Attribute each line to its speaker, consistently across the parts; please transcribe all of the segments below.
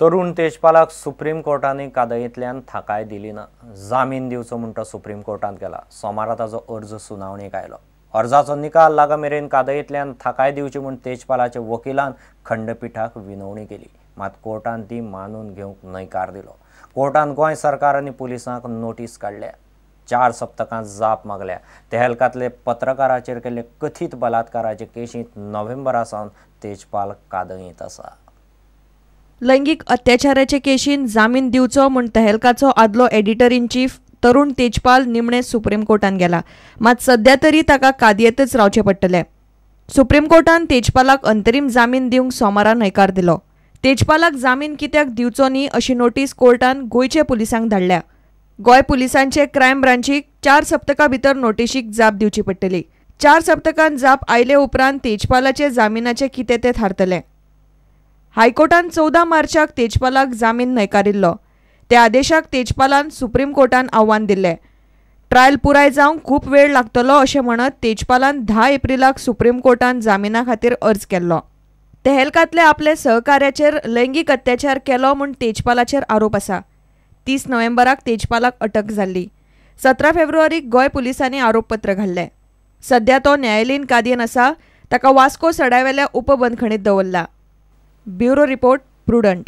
Speaker 1: तरुण तेजपालाक supreme कोर्टान कादयेंतल्यान थाकाय दिली ना. जामीन दिवचो म्हूण तो सुप्रीम कोर्टांत गेला. सोमारा ताजो अर्ज सुनावणेक आयलो. अर्जाचो निकाल लागा मेरेन कादयेंतल्यान थाकाय दिवची म्हूण तेजपालाच्या वकिलान खंडपिठाक विनवणी केली. मात कोर्टान ती मानून घेवंक न्हयकार दिलो. कोर्टान गोंय सरकार आनी पुलिसांक नोटीस काडल्या. 4 सप्तकांत जाप मागल्या. तेहलकांतले पत्रकाराचेर केल्ले कथीत बलात्काराचे केशींत नोव्हेंबरा सावन तेजपाल कादयेंत आसा.
Speaker 2: लैंगीक अत्याचाराचे केशीन जामीन दिवचो म्हूण तहेलकाचो आदलो editor in chief Tarun Tejpal निमणे सुप्रीम कोर्टान गेला. मात सध्या तरी ताका कादयेंतच रावचें पडटलें. सुप्रीम कोर्टान तेजपालाक अंतरीम जामीन दिवंक सोमारा न्हयकार दिलो. तेजपालाक जामीन कित्याक दिवचो न्ही अशी नोटीस कोर्टान गोंयचे पुलिसांक धाडल्या. गोंय पुलिसांचे क्रायम ब्रांचीक 4 सप्तकां भितर नोटिशीक जाप दिवची पडटली. 4 सप्तकांत जाप आयले उपरांत तेजपालाचे जामिनाचें कितें तें थारतलें. हायकोर्टान 14 मार्चाक तेजपालाक जामीन न्हयकारिल्लो. त्या आदेशाक तेजपालान सुप्रीम कोर्टान आव्हान दिल्लें. ट्रायल पुराय जावंक खूब वेळ लागतलो अशें म्हणत तेजपालान 10 एप्रिलाक सुप्रीम कोर्टान जामिना खातीर अर्ज केल्लो. तेहलकांतले आपले सहकार्याचेर लैंगीक अत्याचार केलो म्हूण तेजपालाचेर आरोप आसा. 30 नोव्हेंबराक तेजपालाक अटक जाल्ली. 17 फेब्रुवारीक गोंय पुलिसांनी आरोपपत्र घाल्लें. सध्या तो न्यायालयीन कादयेन आसा. ताका वास्को सड्यावेल्या उपबंदखणीत दवरला. Bureau report, Prudent.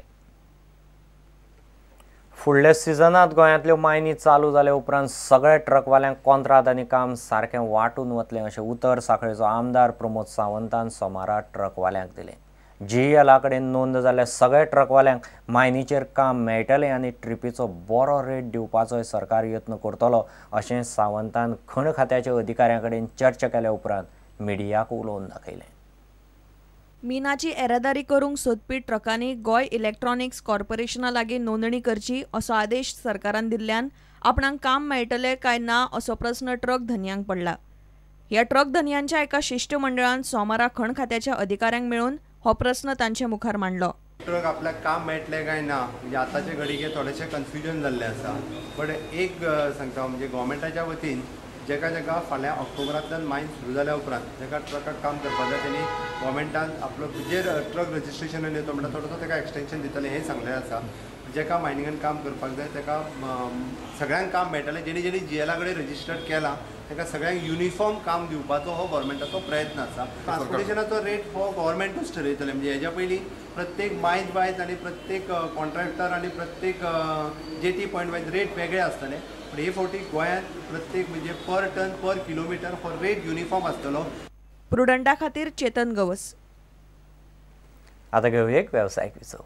Speaker 1: फुडल्या सिजनांत गोंयांतल्यो मायनी चालू जाल्या उपरांत सगळे ट्रकवाल्यांक कोंत्राद आनी काम सारकें वांटून वतलें अशें उतर सांखळेचो आमदार प्रमोद सावंतान सोमारा ट्रकवाल्यांक दिलें. जीईएला कडेन नोंद जाल्ल्या सगळ्या ट्रकवाल्यांक मायनीचेर काम मेळटलें आनी ट्रिपीचो बरो रेट दिवपाचोय सरकार यत्न करतलो अशें सावंतान खण खात्याच्या अधिकाऱ्यां कडेन चर्चा केल्या उपरांत मिडियाक उलोवन दाखयलें.
Speaker 2: मिनाची येरादारी करूंक सोदपी ट्रकांनी गोंय इलेक्ट्रॉनिक्स कॉर्पोरेशना लागीं नोंदणी करची असो आदेश सरकारान दिल्ल्यान आपणाक काम मेळटलें काय ना असो प्रस्न ट्रक धनयांक पडला. ह्या ट्रक धनयांच्या एका शिश्टमंडळान सोमारा खण खात्याच्या अधिकाऱ्यांक मेळून हो प्रस्न तांचे मुखार मांडलो.
Speaker 3: ट्रक आपल्याक काम मेळटलें काय ना म्हणजे आतांचे घडये थोडेशें कन्फ्युजन जाल्लें आसा. बट एक सांगता म्हणजे गोवोरमेंटाच्या वतीन जेका जेका फाल्यां ऑक्टोबरांतल्यान मायन सुरू जाल्या उपरांत जेका ट्रकाक काम करपाक जाय तेणी गोवोरमेंटान आपलो जेर ट्रक रजिस्ट्रेशनान येतो म्हणटा थोडोसो तेका एक्सटेंशन दितलें हें सांगलें आसा. जेका मायनिंगान काम करपाक जाय तेका सगळ्यांक काम मेळटलें. जेणी जेणी जीएला कडेन रजिस्टर्ड केलां तेका सगळ्यांक युनिफॉर्म काम दिवपाचो हो गोवोरमेंटाचो प्रयत्न आसा. ट्रान्सपोर्टेशनाचो रेट हो गोवोरमेंटूच ठरयतलें. म्हणजे हेज्या पयलीं प्रत्येक मायज वायज आनी प्रत्येक कॉन्ट्रॅक्टर आनी प्रत्येक जेटी पॉयंट वायज रेट वेगळे आसतले. पूण हे फावटी गोंयांत प्रत्येक म्हणजे पर टन पर किलोमिटर हो रेट युनिफॉर्म आसतलो.
Speaker 2: प्रुडंटा खातीर चेतन गवस.
Speaker 1: आतां घेवया एक वेवसायीक विसव.